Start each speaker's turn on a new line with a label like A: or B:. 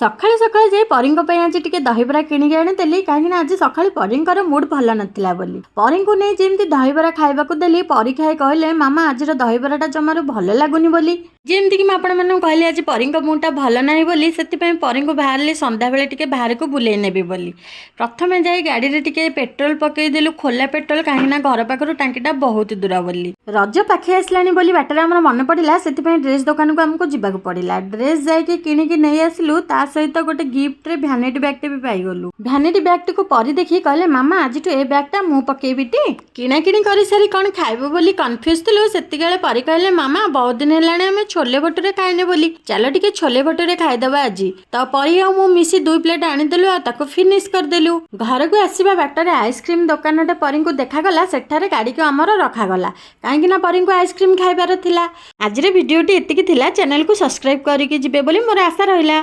A: ସକାଳୁ ସକାଳୁ ଯାଇ ପରୀଙ୍କ ପାଇଁ ଆଜି ଟିକେ ଦହିବରା କିଣିକି ଆଣିଦେଲି, କାହିଁକିନା ଆଜି ସକାଳୁ ପରୀଙ୍କର ମୁଡ୍ ଭଲ ନଥିଲା ବୋଲି। ପରୀଙ୍କୁ ନେଇ ଯେମିତି ଦହିବରା ଖାଇବାକୁ ଦେଲି, ପରୀ ଖାଇ କହିଲେ, "ମାମା, ଆଜିର ଦହିବରାଟା ଜମାରୁ ଭଲ ଲାଗୁନି" ବୋଲି। ଯେମିତିକି ମୁଁ ଆପଣମାନଙ୍କୁ କହିଲି, ଆଜି ପରୀଙ୍କ ମୁଡ୍ଟା ଭଲ ନାହିଁ ବୋଲି, ସେଥିପାଇଁ ପରୀଙ୍କୁ ବାହାରିଲି ସନ୍ଧ୍ୟାବେଳେ ଟିକେ ବାହାରକୁ ବୁଲେଇ ନେବି ବୋଲି। ପ୍ରଥମେ ଯାଇ ଗାଡ଼ିରେ ଟିକେ ପେଟ୍ରୋଲ ପକେଇଦେଲୁ, ଖୋଲା ପେଟ୍ରୋଲ, କାହିଁକିନା ଘର ପାଖରୁ ଟାଙ୍କିଟା ବହୁତ ଦୂର ବୋଲି। ରଜ ପାଖେଇ ଆସିଲାଣି ବୋଲି ବାଟରେ ଆମର ମନେ ପଡ଼ିଲା, ସେଥିପାଇଁ ଡ୍ରେସ୍ ଦୋକାନକୁ ଆମକୁ ଯିବାକୁ ପଡ଼ିଲା। ଡ୍ରେସ୍ ଯାଇକି କିଣିକି ନେଇ ଆସିଲୁ। ତା ସହିତ ଗୋଟେ ଗିଫ୍ଟରେ ଭ୍ୟାନିଟି ବ୍ୟାଗ୍ଟେ ବି ପାଇଗଲୁ। ଭ୍ୟାନିଟି ବ୍ୟାଗ୍ଟିକୁ ପରି ଦେଖି କହିଲେ, "ମାମା, ଆଜିଠୁ ଏ ବ୍ୟାଗ୍ଟା ମୁଁ ପକେଇବି ଟି?" କିଣାକିଣି କରିସାରି କ'ଣ ଖାଇବୁ ବୋଲି କନଫ୍ୟୁଜ୍ ଥିଲୁ, ସେତିକିବେଳେ ପରି କହିଲେ, "ମାମା, ବହୁତ ଦିନ ହେଲାଣି ଆମେ ଛୋଲେ ଭଟୁରେ ଖାଇନେ ବୋଲି, ଚାଲ ଟିକେ ଛୋଲେ ଭଟୁରେ ଖାଇଦେବା ଆଜି।" ତ ପରି ଆଉ ମୁଁ ମିଶି ଦୁଇ ପ୍ଲେଟ୍ ଆଣିଦେଲୁ ଆଉ ତାକୁ ଫିନିଶ କରିଦେଲୁ। ଘରକୁ ଆସିବା ବାଟରେ ଆଇସ୍କ୍ରିମ ଦୋକାନଟେ ପରୀଙ୍କୁ ଦେଖାଗଲା। ସେଠାରେ ଗାଡ଼ିକୁ ଆମର ରଖାଗଲା, କାହିଁକି ନା ପରୀଙ୍କୁ ଆଇସ୍କ୍ରିମ ଖାଇବାର ଥିଲା। ଆଜିର ଭିଡ଼ିଓଟି ଏତିକି ଥିଲା। ଚ୍ୟାନେଲକୁ ସବସ୍କ୍ରାଇବ କରିକି ଯିବେ ବୋଲି ମୋର ଆଶା ରହିଲା।